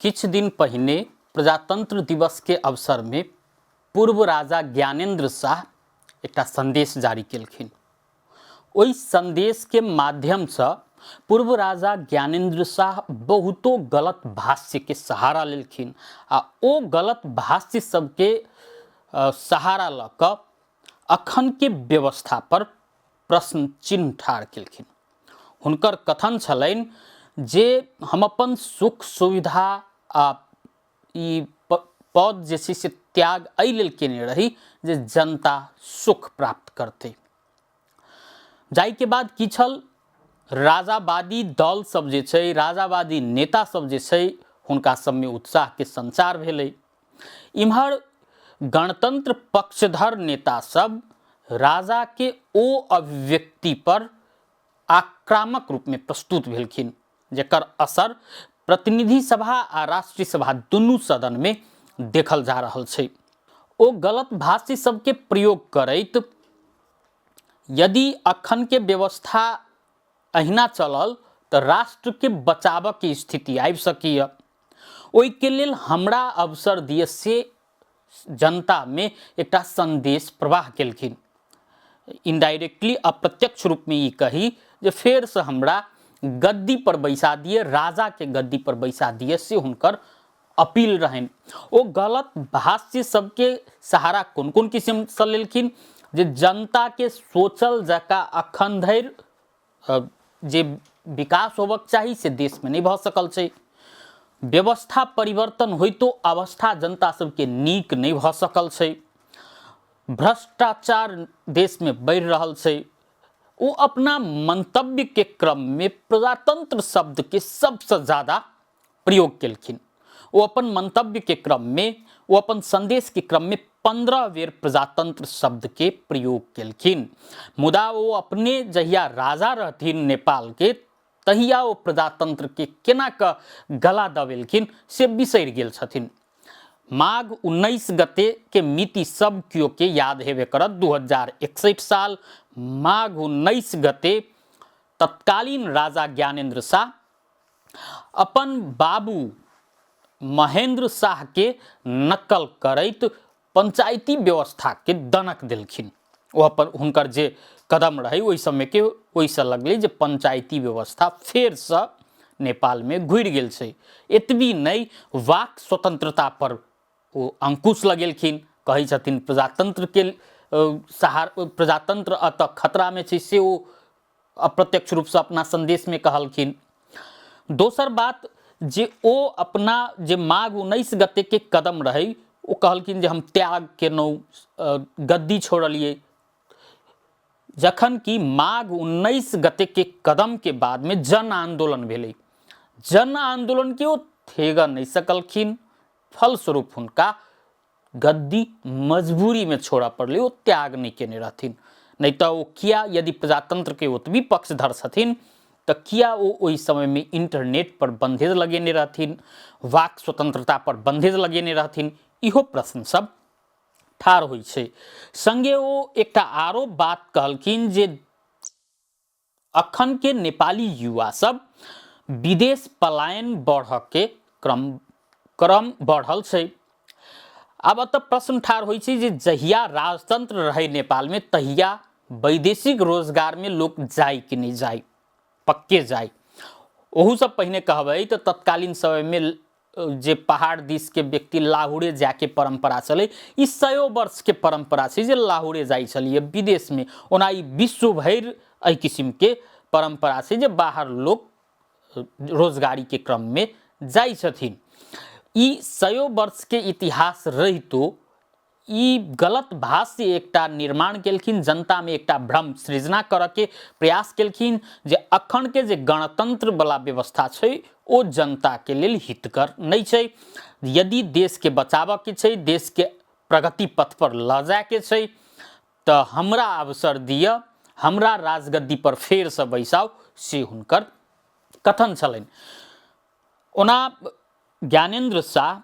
किछु दिन पहिने प्रजातंत्र दिवसके अवसरमे पूर्व राजा ज्ञानेन्द्र शाह एकटा संदेश जारी केलखिन। ओहि संदेशके माध्यमसँ पूर्व राजा ज्ञानेन्द्र शाह बहुतो गलत भाष्यके सहारा लेलखिन आ ओ गलत भाष्य सबके सहारा लऽ कऽ अखनके व्यवस्था पर प्रश्न चिन्ह ठाढ़ केलखिन। हुनकर कथन छलनि जे हम अपन सुख सुविधा आ ई पद जे छै से त्याग एहि लेल केने रही जे जनता सुख प्राप्त करतै। जाहिके बाद की छल, राजावादी दल सब जे छै, राजावादी नेता सब जे छै, हुनका सबमे उत्साहके संचार भेलै। इम्हर गणतंत्र पक्षधर नेता सब राजा के ओ अभिव्यक्ति पर आक्रामक रूप में प्रस्तुत भेलखिन, जकर असर प्रतिनिधि सभा आ राष्ट्रीय सभा दुनू सदन में देखल जा रहल छै। ओ गलत भाष्य सबके प्रयोग करैत यदि अखन के व्यवस्था अहिना चलल तऽ राष्ट्र के बचाबऽ के स्थिति आबि सकैए, ओहिके लेल हमरा अवसर दिअ से जनतामे एकटा संदेश प्रवाह केलखिन। इनडायरेक्टली अप्रत्यक्ष रूपमे ई कही जे फेरसँ हमरा गद्दी पर बैसा दिअ, राजाके गद्दी पर बैसा दिअ, से हुनकर अपील रहनि। ओ गलत भाष्य सबके सहारा कोन कोन किसिमसँ लेलखिन जे जनताके सोचल जकाँ अखन धरि जे विकास होबक चाही से देशमे नहि भऽ सकल छै, व्यवस्था परिवर्तन होइतो अवस्था जनता सबके नीक नहि भऽ सकल छै, भ्रष्टाचार देशमे बढ़ि रहल छै। ओ अपना मंतव्यके क्रममे प्रजातंत्र शब्दके सबसँ ज्यादा प्रयोग केलखिन। ओ अपन मंतव्यके क्रममे, ओ अपन संदेशके क्रममे 15 बेर प्रजातंत्र शब्दके प्रयोग केलखिन। मुदा ओ अपने जहिया राजा रहथिन नेपालके तहिया ओ प्रजातंत्रके केना कऽ गला दबेलखिन से बिसरि गेल छथिन। माघ 19 गते के मिति सब केओ के याद हेबे करत। 2061 साल माघ 19 गते तत्कालीन राजा ज्ञानेन्द्र शाह अपन बाबू महेंद्र शाह के नकल करैत पंचायती व्यवस्था के दनक देलखिन। ओ अपन हुनकर जे कदम रहै ओहि समय के, ओहिसँ लगलै जे पंचायती व्यवस्था फेरसँ नेपालमे घुरि गेल छै। एतबी नहि, वाक स्वतंत्रता पर ओ अंकुश लगेलखिन। कहै छथिन प्रजातंत्र के सहार, प्रजातंत्र अतः खतरामे छै, से ओ अप्रत्यक्ष रूपसँ अपना संदेशमे कहलखिन। दोसर बात जे ओ अपना जे माघ 19 गतेके कदम रहै, ओ कहलखिन जे हम त्याग केलहुँ, गद्दी छोड़लियै, जखन कि माघ 19 गतेके कदमके बादमे जन आंदोलन भेलै। जन आंदोलनके ओ थेगऽ नहि सकलखिन, फलस्वरूप हुनका गद्दी मजबूरीमे छोड़ऽ पड़लै। ओ त्याग नहि केने रहथिन, नहि तऽ ओ किया, यदि प्रजातंत्रके ओतबी पक्षधर छथिन तऽ किया ओ ओहि समयमे इंटरनेट पर बंधेज लगेने रहथिन, वाक स्वतंत्रता पर बंधेज लगेने रहथिन? इहो प्रश्न सब ठाढ़ होइ छै। संगे ओ एकटा आरो बात कहलखिन जे अखन के नेपाली युवा सब विदेश पलायन बढ़ऽ के क्रम क्रम बढ़ल छै। आब एतऽ प्रश्न ठाढ़ होइ छै जे जहिया राजतंत्र रहै नेपालमे तहिया वैदेशिक रोजगारमे लोक जाय कि नहि जाय? पक्के जाय। ओहूसँ पहिने कहबै तऽ तत्कालीन समयमे जे पहाड़ दिसके व्यक्ति लाहौरे जायके परम्परा छलै, ई सयो वर्षके परम्परा छै जे लाहौरे जाइ छलियै विदेशमे। ओना ई विश्व भरि एहि किसिमके परम्परा छै जे बाहर लोक रोजगारीके क्रममे जाइ छथिन। ई सयो वर्षके इतिहास रहितो ई गलत भाष्य एकटा निर्माण केलखिन, जनतामे एकटा भ्रम सृजना करऽके प्रयास केलखिन जे अखनके जे गणतंत्र वाला व्यवस्था छै ओ जनताके लेल हितकर नहि छै। यदि देशके बचाबऽके छै, देशके प्रगति पथ पर लऽ जायके छै तऽ हमरा अवसर दिअ, हमरा राजगद्दी पर फेरसँ बैसाउ, से हुनकर कथन छलनि। ओना ज्ञानेन्द्र शाह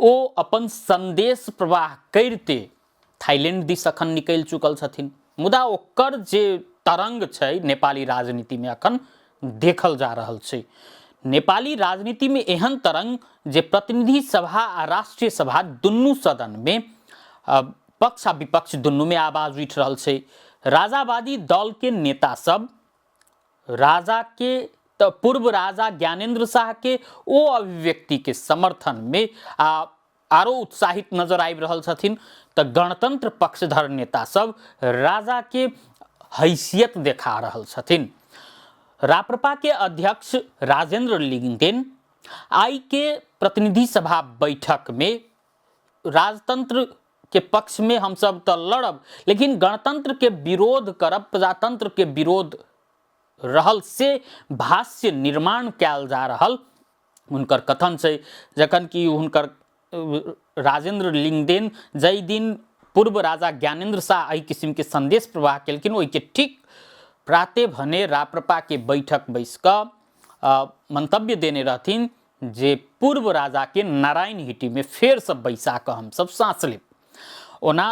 ओ अपन संदेश प्रवाह करिते थाईलैंड दिस अखन निकलि चुकल छथिन, मुदा ओकर जे तरंग छै नेपाली राजनीतिमे अखन देखल जा रहल छै। नेपाली राजनीतिमे एहन तरंग जे प्रतिनिधि सभा आ राष्ट्रीय सभा दुनू सदनमे पक्ष आ विपक्ष दुनूमे आवाज उठि रहल छै। राजावादी दलके नेता सब राजा के तऽ पूर्व राजा ज्ञानेन्द्र शाह के ओ अभिव्यक्ति के समर्थन में आ आरो उत्साहित नजर आबि रहल छथिन, तऽ गणतंत्र पक्षधर नेता सब राजा के हैसियत देखा रहल छथिन। राप्रपा के अध्यक्ष राजेंद्र लिंगदेन आई के प्रतिनिधि सभा बैठक में राजतंत्र के पक्ष में हम सब तो लड़ब, लेकिन गणतंत्र के विरोध करब, प्रजातंत्र के विरोध रहल से भाष्य निर्माण कयल जा रहल हुनकर कथन छै। जखन कि हुनकर राजेंद्र लिंगदेन जाहि दिन पूर्व राजा ज्ञानेन्द्र शाह एहि किसिमके संदेश प्रवाह केलखिन, ओहिके ठीक प्राते भने राप्रपाके बैठक बैस कऽ मंतव्य देने रहथिन जे पूर्व राजाके नारायण हिटीमे फेरसँ बैसा कऽ हमसब साँस लेब। ओना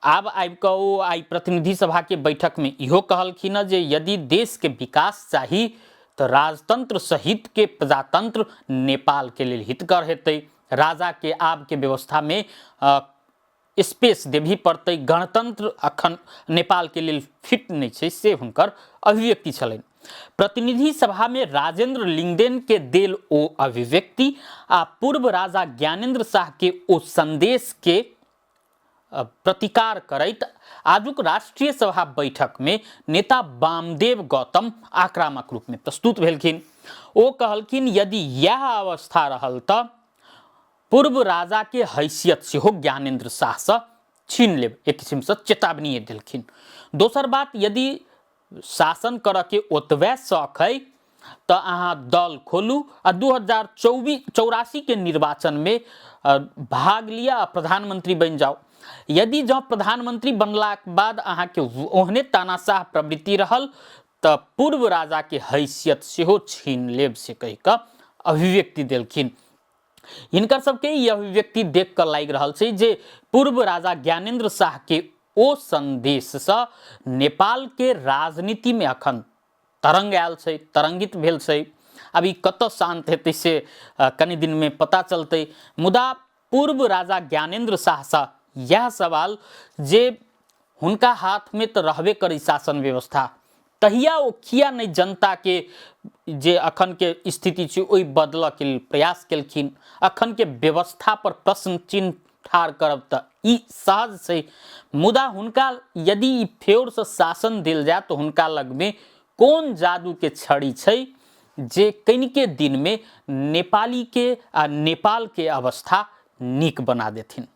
आब आबि कऽ ओ आइ प्रतिनिधि सभाके बैठकमे इहो कहलखिन हँ जे यदि देशके विकास चाही तऽ राजतंत्र सहितके प्रजातंत्र नेपालके लेल हितकर हेतै। राजाके आबके व्यवस्थामे स्पेस देबही पड़तै, गणतंत्र अखन नेपालके लेल फिट नहि छै, से हुनकर अभिव्यक्ति छलनि। प्रतिनिधि सभामे राजेंद्र लिंगदेन के देल ओ अभिव्यक्ति आ पूर्व राजा ज्ञानेन्द्र शाह के ओ संदेश के प्रतिकार करैत आजुक राष्ट्रीय सभा बैठक में नेता वामदेव गौतम आक्रामक रूप में प्रस्तुत भेलखिन। ओ कहलखिन यदि यह अवस्था रहल तऽ पूर्व राजा के हैसियत सेहो ज्ञानेन्द्र शाह से छीन लेब, एक किसिम से चेतावनी देलखिन। दोसर बात, यदि शासन करऽ के ओतबे शौक है तऽ अहाँ दल खोलू आ 2024 के निर्वाचन में भाग लिअ आ प्रधानमंत्री बनि जाउ। यदि जँ प्रधानमंत्री बनलाक बाद अहाँके ओहने तानाशाह प्रवृत्ति रहल तऽ पूर्व राजा के हैसियत सेहो छीन लेब, से कहि कऽ अभिव्यक्ति देलखिन। हिनकर सबके ई अभिव्यक्ति देख कऽ लागि रहल छै जे पूर्व राजा ज्ञानेन्द्र शाह के ओ संदेशसँ नेपालके राजनीतिमे अखन तरंग आयल छै, तरंगित भेल छै। आब ई कतऽ शान्त हेतै से कनि दिनमे पता चलतै। मुदा पूर्व राजा ज्ञानेन्द्र शाहसँ इएह सवाल जे हुनका हाथमे तऽ रहबे करै शासन व्यवस्था, तहिया ओ किया नहि जनताके जे अखनके स्थिति छै ओहि बदलऽके लेल प्रयास केलखिन? अखनके व्यवस्था पर प्रश्न चिन्ह ठाढ़ करब तऽ ई सहज छै, मुदा हुनका यदि ई फेरसँ शासन देल जाय तऽ हुनका लगमे कोन जादूके छड़ी छै जे कनिके दिनमे नेपालीके आ नेपालके अवस्था नीक बना देथिन?